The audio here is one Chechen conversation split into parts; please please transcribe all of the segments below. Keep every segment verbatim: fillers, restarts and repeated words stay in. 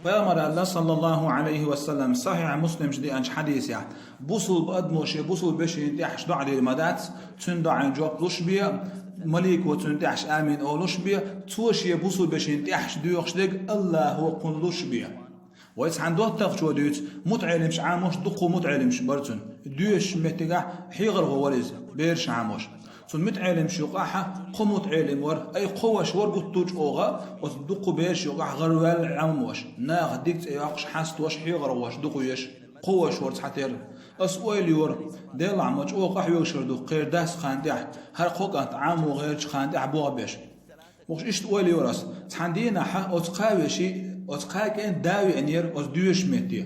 Пайхамара аьлла, саллаллаху Ӏалайхи ва саллам, сахьихь Муслима чу деанчу хьадисехь: «Бусулба адамо шен бусулба вешина тӀехьашха доӀа дийр ма дац, цуьнан доӀина жоп луш бен, малико цуьнан тӀехьашха амин олуш бен, цо шен бусулба вешина тӀехьашха доьхуш дерг АллахӀо кхунна луш бен». Вай цхьана доттагӀчо дуьйцу, мутаӀелимаш Ӏамош, дуккха мутаӀелимаш бара цуьнан, доьшучу меттигехь хьехархо вара иза, бераш Ӏамош. Цуьнан мутаӀелимаш юкъахь кхо мутаӀелим вара, ай, кхо ваша вара гуттар а чӀогӀа, оцу дуккха бераш юкъахь гӀараваьлла Ӏамош, наха дика цӀе йоккхуш, хьастош, хьехархош, дукха веш. Кхо ваша вара цхьатерра. Ас ойла йора, делахь ма чӀогӀа къахьоьгуш хир ду кхеран дас кхана тӀехь, хӀара кхо кӀант Ӏамо гӀерташ кхана тӀехь болх беш. Вукхуш иштта ойла йора ас. Цхьана дийнахь оцу кхаа вешин, оцу кхаа кӀентан да веанера оцу доьшучу метте.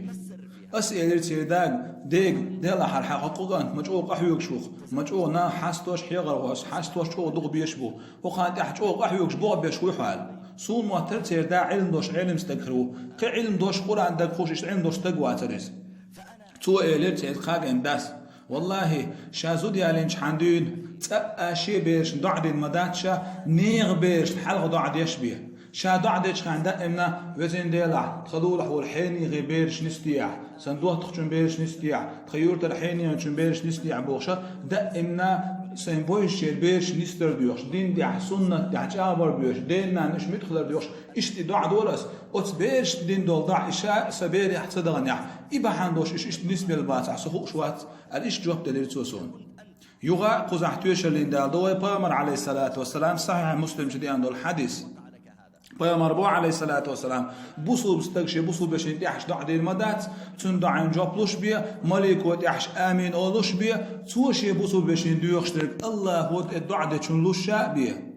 Ас элира церан дага: «Дега, делахь хӀара хьан кхо кӀант ма чӀогӀа къахьоьгуш ву-кх, ма чӀогӀа наха хьастош, хьехархош хьастош чӀогӀа дукха беш бу. ХӀокхана тӀехь чӀогӀа къахьоьгуш болх беш вуй хьо», — аьлла. Суна моттара церан да Ӏилма долуш Ӏелам стаг хир ву. Кхин Ӏилма долуш, Къуръан дагахь хууш, иштта Ӏилма долуш стаг вацара иза. Цо элира церан кхаа кӀентан дас: «ВаллахӀи, ша зуда ялийначу хьан дуьйна цкъа а шен берашна доӀа дина ма дац ша, нехан берашна хьалха доӀа деш бен. Ша доӀа дечу хенахь даимна: „Везан Делахь, тхан лулахь волу хьенехе бераш нисдехьа, сан доттагӀчун бераш нисдехьа, тхан юьртара хьенехечун бераш нисдехьа“, — бохуш, даимна сайн бовзачеран бераш нисдар доьхуш, дин тӀехь, суннат тӀехь чӀагӀбар боьхуш, ден-нанна уьш муьтӀахь хилар доьхуш, иштта и доӀа дора ас. Оцу берашна дина долу доӀа и ша сан берех ца даханехь, и бахьана долуш уьш иштта нисбелла бацахь, со хууш вац», — аьлла, иштта жоп делира цо суна. Юха а кхузахь тоьшаллин даладо вай, Пайхамар, Ӏалайхиссалату вассалам, сахьихь Муслима чу деана долу хьадис. Пайхамар боху, Ӏалайхиссалату вассалам: «Бусулба стаг шен бусулба вешина тӀехьашха доӀа дийр ма дац, цуьнан доӀина жоп луш бен, малико тӀехьашха амин олуш бен, цо шен бусулба вешина доьхуш дерг АллахӀо тӀе доӀа дечунна луш а бен».